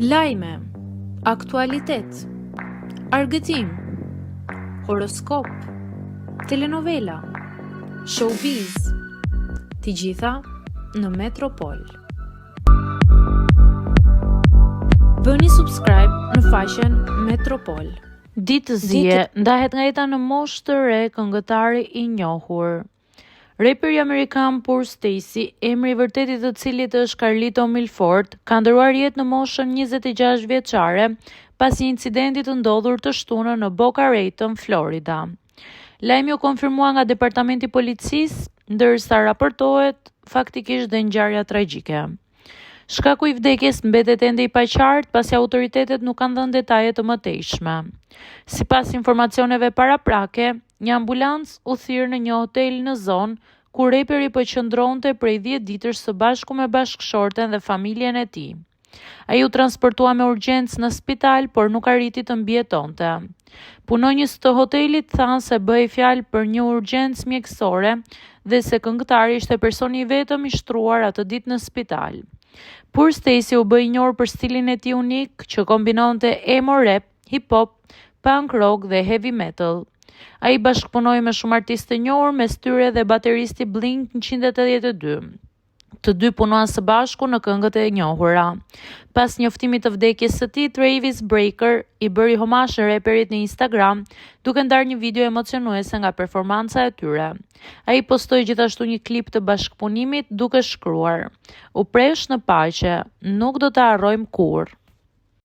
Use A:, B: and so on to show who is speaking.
A: Lajme, aktualitet, argëtim, horoskop, telenovela, showbiz, të gjitha në Metropol. Bëni subscribe në faqen Metropol.
B: Ditë zie, ndahet nga jeta në moshë të re këngëtari i njohur. Reperi amerikan Poor Stacy, emri i vërtetë i të cilit është Carlito Milford, ka ndërruar jetë në moshën 26 vjeçare pas një incidenti të ndodhur të shtunën në Boca Raton, Florida. Lajmi u konfirmua nga Departamenti i Policisë, ndërsa raportohet faktikisht dhe ngjarja tragjike. Shkaku i vdekjes mbetet ende i paqartë, pasi autoritetet nuk kanë dhënë detaje të mëtejshme. Sipas informacioneve paraprake, një ambulancë u thirr në një hotel në zonë, ku reperi po qëndronte prej 10 ditësh së bashku me bashkëshorten dhe familjen e tij. Ai u transportua me urgjencë në spital, por nuk arriti të mbijetonte. Punonjës të hotelit thanë se bëhej fjalë për një urgjencë mjekësore dhe se këngëtari ishte personi i vetëm i shtruar atë ditë në spital. Poor Stacy u bë i njohur për stilin e tij unik që kombinonte emo rap, hip hop, punk rock dhe heavy metal. Ai bashkëpunoi me shumë artistë të njohur, mes tyre dhe bateristi Blink 182. Të dy punuan së bashku në këngët e njohura. Pas njoftimit të vdekjes së tij, Travis Barker i bëri homazh reperit në Instagram, duke ndarë një video emocionuese nga performanca e tyre. Ai postoi gjithashtu një klip të bashkëpunimit duke shkruar: "U prehsh në paqe, nuk do ta harrojmë kurrë."